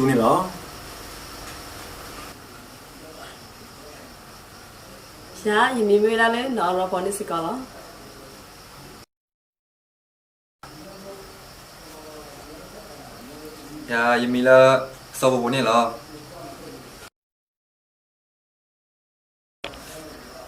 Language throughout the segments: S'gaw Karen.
န့ၣ်လီၤ. ယၤ ယမံၤမ့ၢ်ဝဲဒၣ်လၢနီၢ်အရီပီန့ၣ်စ့ၢ်ကီးလီၤ. ယၤ ယမံၤလၢ စီၤပူၤပူၤန့ၣ်လီၤ.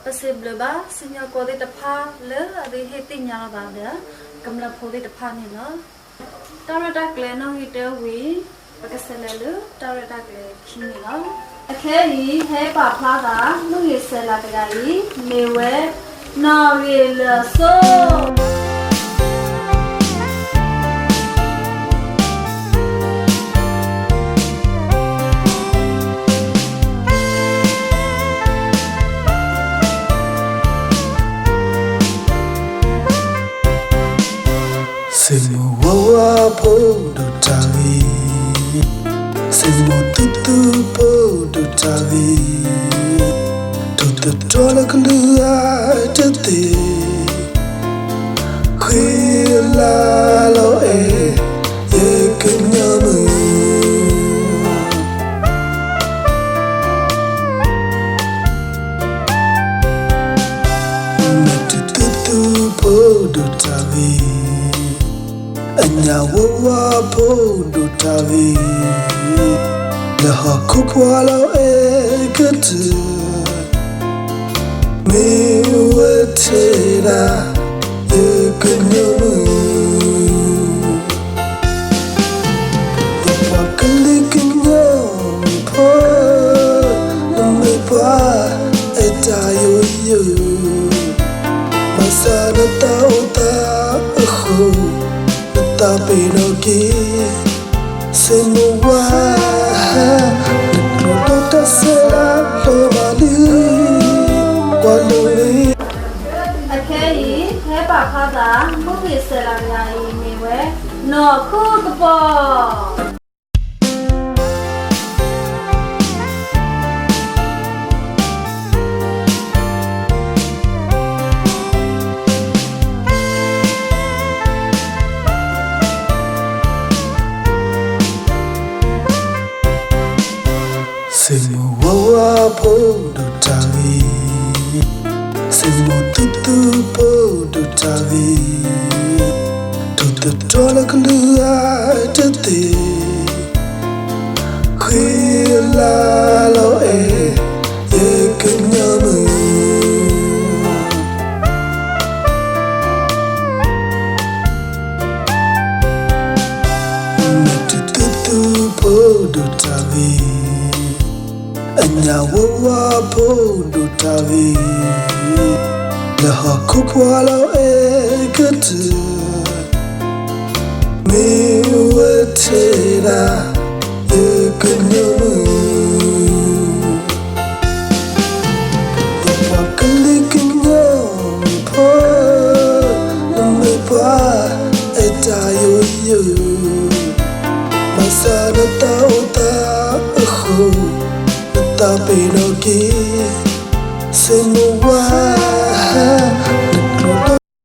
ပစံးဘျုးဘၣ် စံၣ်ညီၣ်ကွီၢ်သ့ၣ်တဖၣ်လၢအသုဟ့ၣ်သ့ၣ်ညါလီၤသးဒီး ကမျၢၢ်ဖိသ့ၣ်တဖၣ်န့ၣ်လီၤ. တၢ်ရဲၣ်တၢ်ကျဲၤနီၣ်ဂံၢ်တၢဝံၤ ပကဆဲးလဲၤလၢတၢ်ရဲၣ်တၢ်ကျဲၤခံန့ၣ်လီၤ. အခဲအံၤ ဟဲပာ်ဖျါသး မုၢ်ဂ့ၤစဲးလၤတဂၤအံၤ မ့ၢ်ဝဲ နီၢ်ဂ့ၤလၢာ်စိ စ့ၢ်မုၢ်ဝါဝါဖိဒိၣ်တၢ်ဂ့ၤ, စ့ၢ်မုၢ်သူသူဖိဒိၣ်တၢ်ဂ့ၤ, ထိၣ်သတြီၤလၢကလုာ်အါတသ့ၣ်, ဃ့လၤလီၤအဲၣ် ယကညီမုၢ် မ့ၢ်တသူသူဖိဒိၣ်တၢ်ဂ့ၤ, အညၣ်ဝါဝါဖိဒိၣ်တၢ်ဂ့ၤ, လၢဟီၣ်ခိၣ်ပှၤလီၤအဲၣ်ကတၢၢ်, မ့ၢ်ဝဲထဲဒၣ် ယကညီမုၢ် ပှၤကလုာ်ကညီဖိ, နမ့ၢ်ပှၤအတၢ်ယိယိ, ဘၣ်ဆၣ်နတၢ်အိၣ်သးအဃိ, နသးပ့ၤနီၣ်က့ၤ, စ့ၢ်မုၢ်ဝါ, နကျိၣ်ဒီးတၢ်ဆဲးလၤလီၤဘၣ်လံ, ပှၤလိၤလံ အခဲအံၤ ဟဲပာ်ဖျါသး မုၢ်ဂ့ၤစဲးလၤတဂၤအံၤမ့ၢ်ဝဲ နီၢ်ခိကပီၤ စ့ၢ်မုၢ်ဝါဝါဖိဒိၣ်တၢ်ဂ့ၤ, စ့ၢ်မုၢ်သူသူဖိဒိၣ်တၢ်ဂ့ၤ, ထိၣ်သတြီၤလၢကလုာ်အါတသ့ၣ်, ဃ့လၤလီၤအဲၣ် ယကညီမုၢ် မ့ၢ်တသူသူဖိဒိၣ်တၢ်ဂ့ၤ, အညၣ်ဝါဝါဖိဒိၣ်တၢ်ဂ့ၤ, လၢဟီၣ်ခိၣ်ပှၤလီၤအဲၣ်ကတၢၢ်, မ့ၢ်ဝဲထဲဒၣ် ယကညီမုၢ် ပှၤကလုာ်ကညီဖိ, နမ့ၢ်ပှၤအတၢ်ယိယိ, ဘၣ်ဆၣ်နတၢ်အိၣ်သးအဃိ, နသးပ့ၤနီၣ်က့ၤ, စ့ၢ်မုၢ်ဝါ နကျိၣ်ဒီး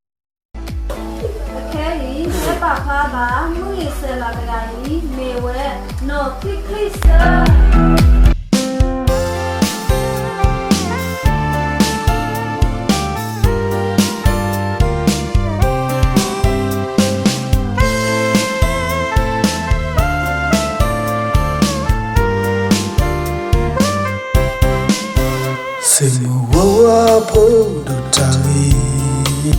အခဲအံၤ ဟဲပာ်ဖျါဘၣ် မုၢ်ဂ့ၤစဲးလၤတဂၤအံၤ မ့ၢ်ဝဲ နီၢ်ခံချံစၢ စ့ၢ်မုၢ်ဝါဝါဖိဒိၣ်တၢ်ဂ့ၤ,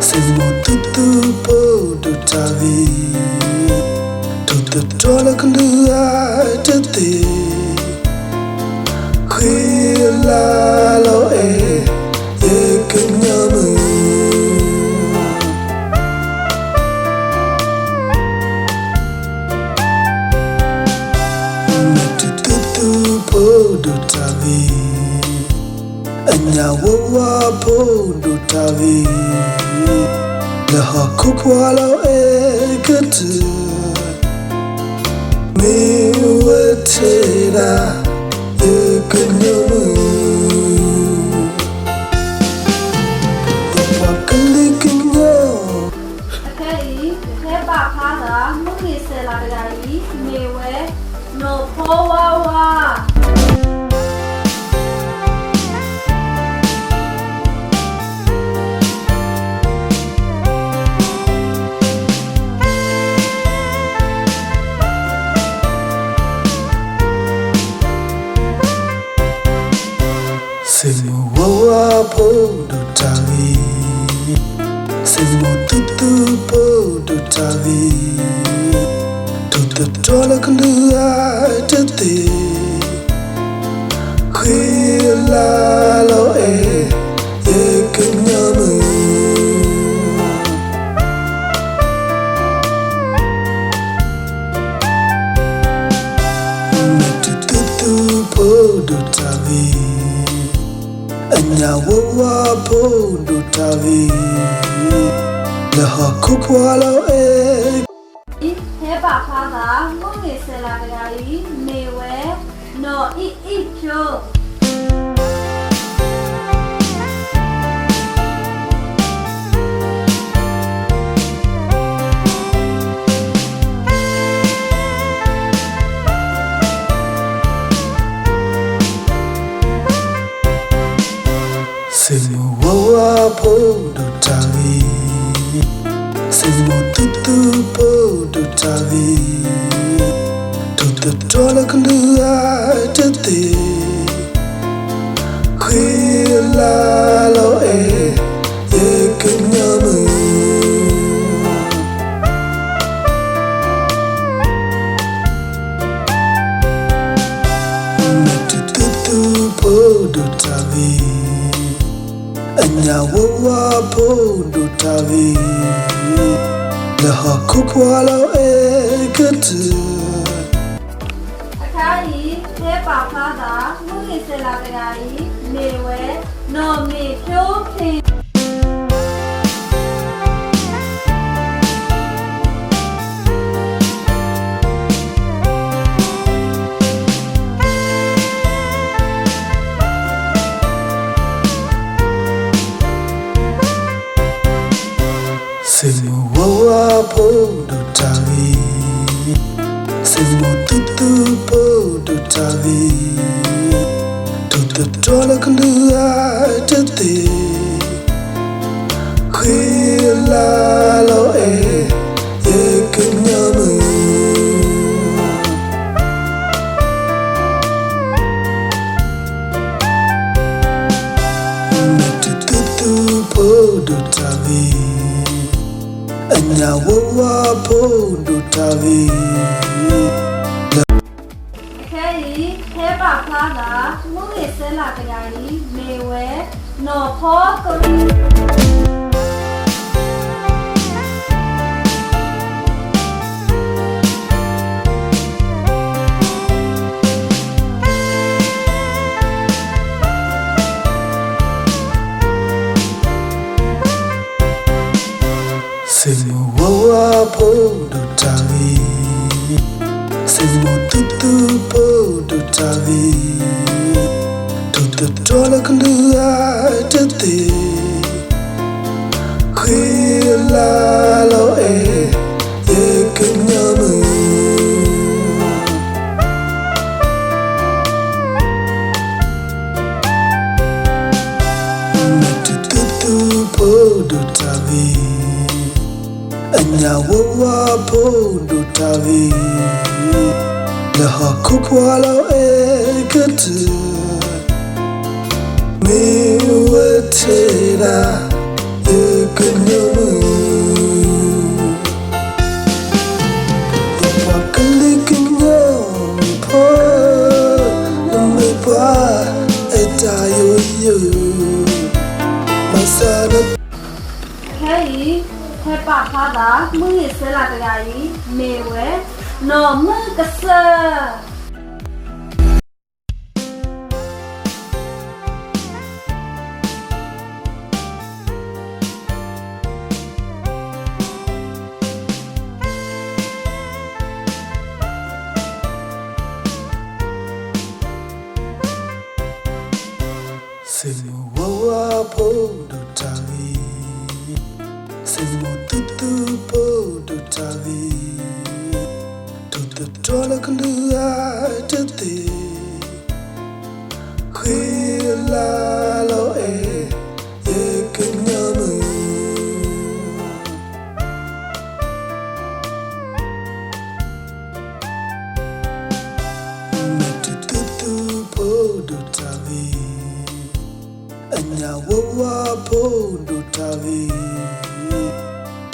စ့ၢ်မုၢ်သူသူဖိဒိၣ်တၢ်ဂ့ၤ, ထိၣ်သတြီၤလၢကလုာ်အါတသ့ၣ်, ဃ့လၤလီၤအဲၣ် ယကညီမုၢ် မ့ၢ်တသူသူဖိဒိၣ်တၢ်ဂ့ၤ, အညၣ်ဝါဝါဖိဒိၣ်တၢ်ဂ့ၤ, လၢဟီၣ်ခိၣ်ပှၤလီၤအဲၣ်ကတၢၢ်, မ့ၢ်ဝဲထဲဒၣ် ယကညီမုၢ် ပှၤကလုာ်ကညီ အခဲအံၤ ဟဲပာ်ဖျါသး မုၢ်ဂ့ၤစဲးလၤတဂၤအံၤ မ့ၢ်ဝဲ နီၢ် သ့, ဃ့လၤလီၤအဲၣ် ယကညီမုၣ်. မ့ၢ်တသူသူဖိဒိၣ်တၢ်ဂ့ၤ, အညၣ်ဝါဝါဖိဒိၣ်တၢ်ဂ့ၤ, လၢဟီၣ်ခိၣ်ပှၢ်လီၤအဲၣ် ဟဲပာ်ဖျါသး မုၢ်ဂ့ၤစဲးလးတဂၤအံၤ မ့ၢ်ဝဲ နီၢ်အံၣ်အံၣ်ဖျိ စ့မိၢ်ဝါဝါဖိဒိၣ်တၢ်ဂ့ၤ, စ့မိၢ်သူသူဖိဒိၣ်တၢ်ဂ့ၤ, ထိၣ်သတြီၤလၢကလုၢ်အါတသ့, ဃ့လၤလီၤအဲၣ် ယကညီမုၣ်. မ့ၢ်တသူသူဖိဒိၣ်တၢ်ဂ့ၤ, အညၣ်ဝါဝါဖိဒိၣ်တၢ်ဂ့ၤ, လၢဟီၣ်ခိၣ်ပှၢ်လီၤအဲၣ်ကတၢၢ်. အခါအံၤ ဟဲပာ်ဖျါသး မုၢ်ဂ့ၤစဲးလးတဂၤအံၤ မ့ၢ်ဝဲ နီၢ်မ့ၢ်ဖျိဖ့ စ့မိၢ်ဝါဝါဖိဒိၣ်တၢ်ဂ့ၤ, စ့မိၢ်သူသူဖိဒိၣ်တၢ်ဂ့ၤ, ထိၣ်သတြီၤလၢကလုၢ်အါတသ့, ဃ့လၤလီၤအဲၣ် ယကညီမုၣ်. မ့ၢ်တသူသူဖိဒိၣ်တၢ်ဂ့ၤ, အညၣ်ဝါဝါဖိဒိၣ်တၢ်ဂ့ၤ, အခဲအံၤ ဟဲပာ်ဖျါသး မုၢ်ဂ့ၤစဲးလးတဂၤအံၤ မ့ၢ်ဝဲ နီၢ်ဖီကရံ စ့မိၢ်ဝါဝါဖိဒိၣ်တၢ်ဂ့ၤ, စ့မိၢ်သူသူဖိဒိၣ်တၢ်ဂ့ၤ, ထိၣ်သတြီၤလၢကလုၢ်အါတသ့, ဃ့လၤလီၤအဲၣ် ယကညီမုၣ်. မ့ၢ်တသူသူဖိဒိၣ်တၢ်ဂ့ၤ, အညၣ်ဝါဝါဖိဒိၣ်တၢ်ဂ့ၤ, လၢဟီၣ်ခိၣ်ပှၢ်လီၤအဲၣ်ကတၢၢ်, မ့ၢ်ဝဲထဲဒၣ် ယကညီမုၣ်. ယပှၤကလုာ်ကညီဖိ, နမ့ၢ်ပှၤအတၢ်ယိယိ, ဘၣ်ဆၣ်န ခဲအံၤ ဟဲပာ်ဖျါသး မုၢ်ဂ့ၤစဲးလးတဂၤအံၤ မ့ၢ်ဝဲ နီၢ်မုၢ်ကစၢၢ် စ့မိၢ်ဝါဝါဖိဒိၣ်တၢ်ဂ့ၤ, စ့မိၢ်သူသူဖိဒိၣ်တၢ်ဂ့ၤ, ထိၣ်သတြီၤလၢကလုၢ်အါတသ့, ဃ့လၤလီၤအဲၣ် ယကညီမုၣ်. မ့ၢ်တသူသူဖိဒိၣ်တၢ်ဂ့ၤ, အညၣ်ဝါဝါဖိဒိၣ်တၢ်ဂ့ၤ,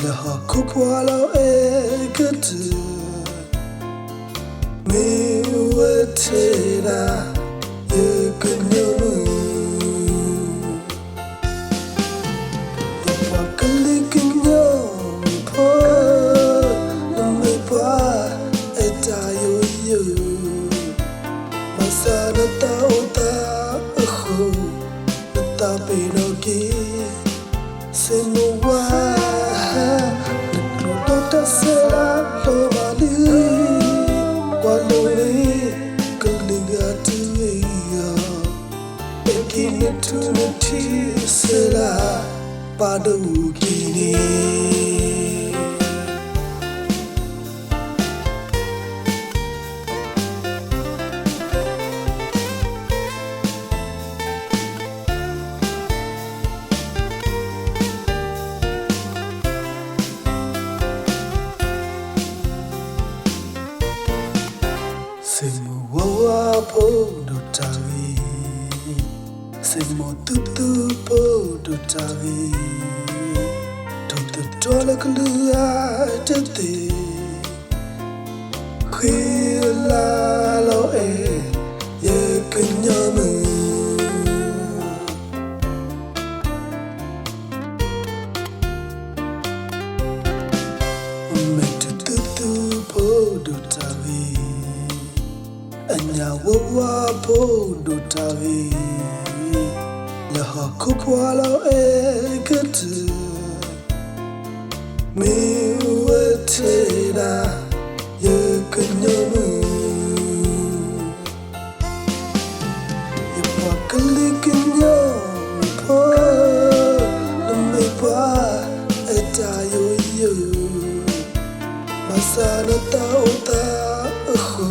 လၢဟီၣ်ခိၣ်ပှၢ်လီၤအဲၣ်ကတၢၢ်, မ့ၢ်ဝဲ ဘၣ်ဆၣ်နတၢ်အိၣ်သးအဃိ, နသးပ့ၤနီၣ်က့ၤ, စ့မိၢ်ဝါ, နကျိၤဒီးတၢ်ဆဲးလၢလီၤမၢ်လံ, ကွၢ်လိၤန့ၣ် ကလုာ်ဂၤတဂ့ၤအီၤ, အဲၣ်က့ၤနထူနထံစ့လၢ ပာ်ဒိၣ်က့ၤန့ၣ် စ့မိၢ်ဝါဝါဖိဒိၣ်တၢ်ဂ့ၤ, စ့မိၢ်သူသူဖိဒိၣ်တၢ်ဂ့ၤ, ထိၣ်သတြီၤလၢကလုာ်ဂၤတသ့ၣ်, ဃ့လၤလီၤအဲၣ် ယကညီမုၣ် မ့ၢ်တသူသူဖိဒိၣ်တၢ်ဂ့ၤ, အညၣ်ဝါဝါဖိဒိၣ်တၢ်ဂ့ၤ, လၢဟီၣ်ခိၣ်ပှၤလီၤအဲၣ်ကတၢၢ်, မ့ၢ်ဝဲထဲဒၣ် ယကညီမုၣ် ယပှၤကလုာ်ကညီဖိ, နမ့ၢ်ပှၤအဲၣ်တၢ်ယိယိ, ဘၣ်ဆၣ်နတၢ်အိၣ်သးအဃိ,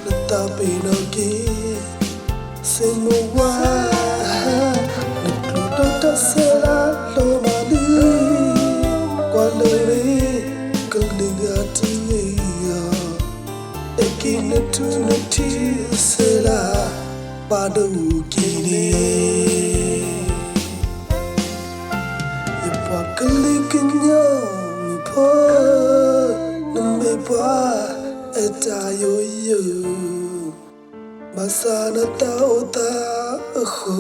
နသးပ့ၤနီၣ်က့ၤ, စ့မိၢ်ဝါ, နကျိၤဒီးတၢ်ဆဲးလၢလီၤမၢ်လံ, ကွၢ်လိၤန့ၣ် ကလုာ်ဂၤတဂ့ၤအီၤ, အဲၣ်က့ၤနထူနထံစ့လၢ ပာ်ဒိၣ်က့ၤန့ၣ် ယပှၤကလုာ်ကညီဖိ, နမ့ၢ်ပှၤအဲၣ်တၢ်ယိယိ, ဘၣ်ဆၣ်နတၢ်အိၣ်သးအဃိ,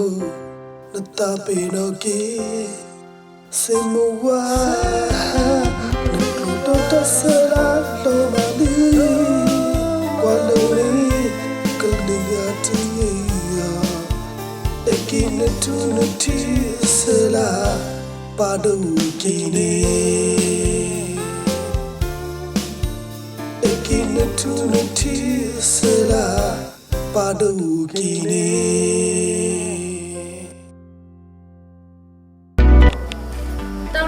နသးပ့ၤနီၣ်က့ၤ, စ့မိၢ်ဝါ, နကျိၤဒီးတၢ်ဆဲးလၢလီၤမၢ်လံ, ကွၢ်လိၤန့ၣ် ကလုာ်ဂၤတဂ့ၤအီၤ, အဲၣ်က့ၤနထူနထံစ့လၢ ပာ်ဒိၣ်က့ၤန့ၣ် အဲၣ်က့ၤနထူနထံစ့လၢ ပာ်ဒိၣ်က့ၤန့ၣ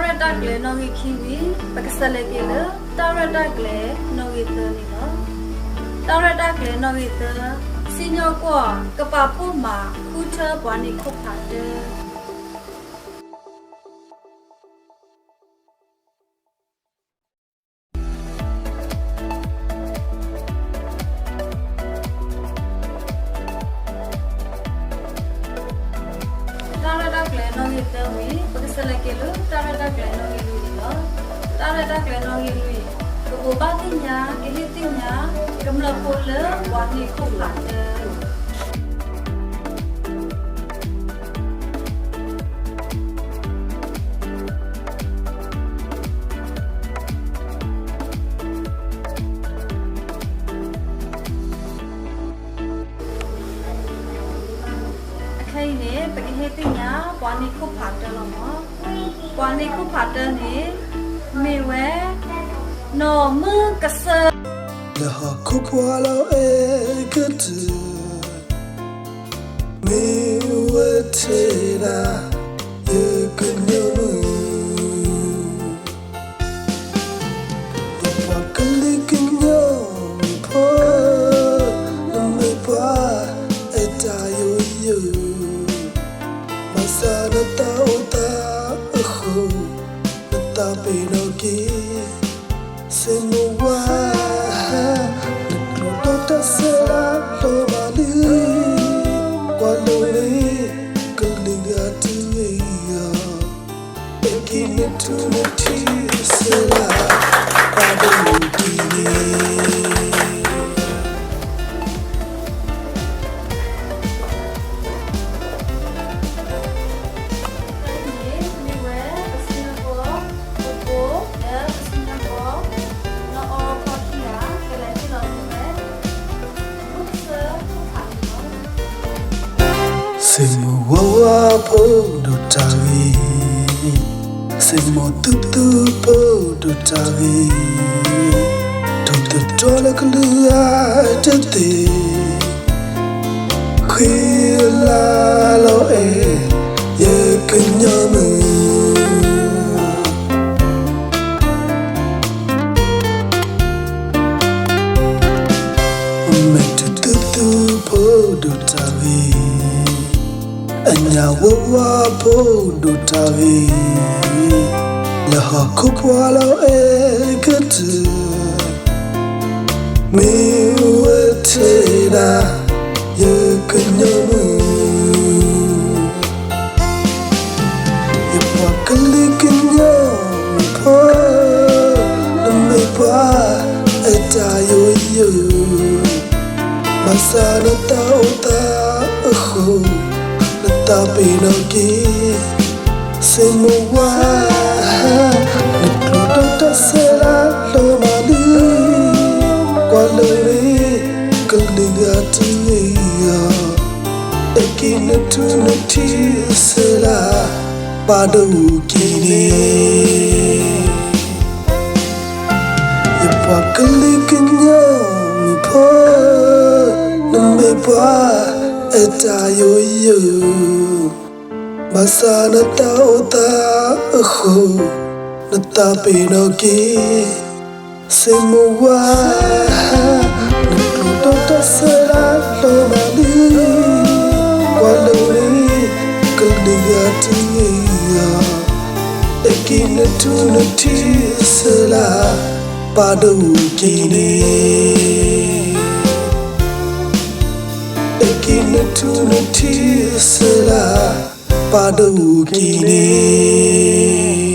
် တၢ်ရဲၣ်တၢ်ကျဲၤနီၣ်ဂံၢ်ခံဝံၤ ပကစးလဲၤက့ၤလၢ တၢ်ရဲၣ်တၢ်ကျဲၤနီၣ်ဂံၢ်သၢန့ၣ်လီၤ. တၢ်ရဲၣ်တၢ်ကျဲၤနီၣ်ဂံၢ်သၢ, စံၣ်ညီၣ်ကွီၢ် ကပာ်ဖှိၣ်မၤဃုထၢပှၤန့ၣ်ခိၣ်ဖးတၢ တၢ်ရဲၣ်တၢ်ကျဲၤနီၣ်ဂံၢ်သၢဝံၤ ပကစးလဲၤက့ၤလၢ တၢ်ရဲၣ်တၢ်ကျဲၤနီၣ်ဂံၢ်လွံၢ်န့ၣ်လီၤ. တၢ်ရဲၣ်တၢ်ကျဲၤနီၣ်ဂံၢ်လွံၢ်, ကဘိးဘၣ်သ့ၣ်ညါ ကဟ့ၣ်သ့ၣ်ညါ ကမျၢၢ်ဖိလၢပှၤန့ၣ်ခိၣ်ဖးတၢ အခဲအံၤန့ၣ် ပကဟ့ၣ်သ့ၣ်ညါ ပှၤန့ၣ်ခိၣ်ဖးတၢလီၤမၢ်. ပှၤန့ၣ်ခိၣ်ဖးတၢန့ၣ် မ့ၢ်ဝဲ နီၢ်မုၢ်ကစၢၢ် လၢဟီၣ်ခိၣ်ပှၤလီၤအဲၣ်ကတၢၢ် မ့ၢ်ဝဲထဲဒၣ် ယကညီမုၣ် ယပှၤကလုာ်ကညီဖိ, နမ့ၢ်ပှၤအဲၣ်တၢ်ယိယိ, ဘၣ်ဆၣ်နတၢ်အိၣ်သးအဃိ, နသးပ့ၤနီၣ်က့ၤ စ့မိၢ်ဝါ, နကျိၤဒီးတၢ်ဆဲးလၢလီၤမၢ်လံ, ကွၢ်လိၤန့ၣ် ကလုာ်ဂၤတဂ့ၤအီၤ, အဲၣ်က့ၤနထူနထံစ့လၢ ပာ်ဒိၣ်က့ၤန့ၣ် တၢ်န့ၣ်မ့ၢ်ဝဲ ပစံၣ်ညီၣ်ကွီၢ် ပကိးလၢပစံၣ်ညီၣ်ကွီၢ် နီၢ်အီၣ်ခီၣ်ထံး ဆိမိၣ်ဝါဝါဖိဒိၣ်တၢ်ဂ့ၤ, ဆိမိၣ်သူသူဖိဒိၣ်တၢ်ဂ့ၤ, ထိၣ်သတြီၤလၢကလုာ်အတသ့ၣ်, ခွံလါလီၤအဲၣ် ယကညီမုၣ် မဲာ်ထူသူသူဖိဒိၣ်တၢ်ဂ့ၤ, အညၣ်ဝါဝါဖိဒိၣ်တၢ်ဂ့ၤ, လၢဟီၣ်ခိၣ်ပှၢ်လီၤအဲၣ်ကတၢၢ်, မ့ၢ်ဝဲထဲဒၣ် ယကညီမုၣ် ယပှၤကလုာ်ကညီဖိ, နမ့ၢ်ပှၤအတၢ်ယိယိ, ဘၣ်ဆၣ်နတၢ်အိၣ်သးအဃိ, နသးပ့ၤနီၣ်က့ၤ ဆိမိၣ်ဝါ, နကျိၣ်ဒီးတၢ်ဆဲးလၢလီၤမၢ်လံ, ကွၢ်လၢန့ၣ် ကလုာ်ဂၤတဂ့ၤအီၤ, အဲၣ်က့ၤနထူနထံဆဲးလၢ ပာ်ဒိၣ်က့ၤန့ၣ် ယပှၤကလုာ်ကညီမုၣ်ဖိ, နမ့ၢ်ပှၤအတၢ်ယိယိ, ဘၣ်ဆၣ်နတၢ်အိၣ်သးအဃိ, နသးပ့ၤနီၣ်က့ၤ ဆိမိၣ်ဝါ, နကျိၣ်ဒီးတၢ်ဆဲးလၢလီၤမၢ်လံ, ကွၢ်လၢန့ၣ် ကလုာ်ဂၤတဂ့ၤအီၤ, အဲၣ်က့ၤနထူနထံဆဲးလၢ ပာ်ဒိၣ်က့ၤန့ၣ် အဲၣ်က့ၤနထူနထံဆဲးလၢ ပာ်ဒိၣ်က့ၤန့ၣ်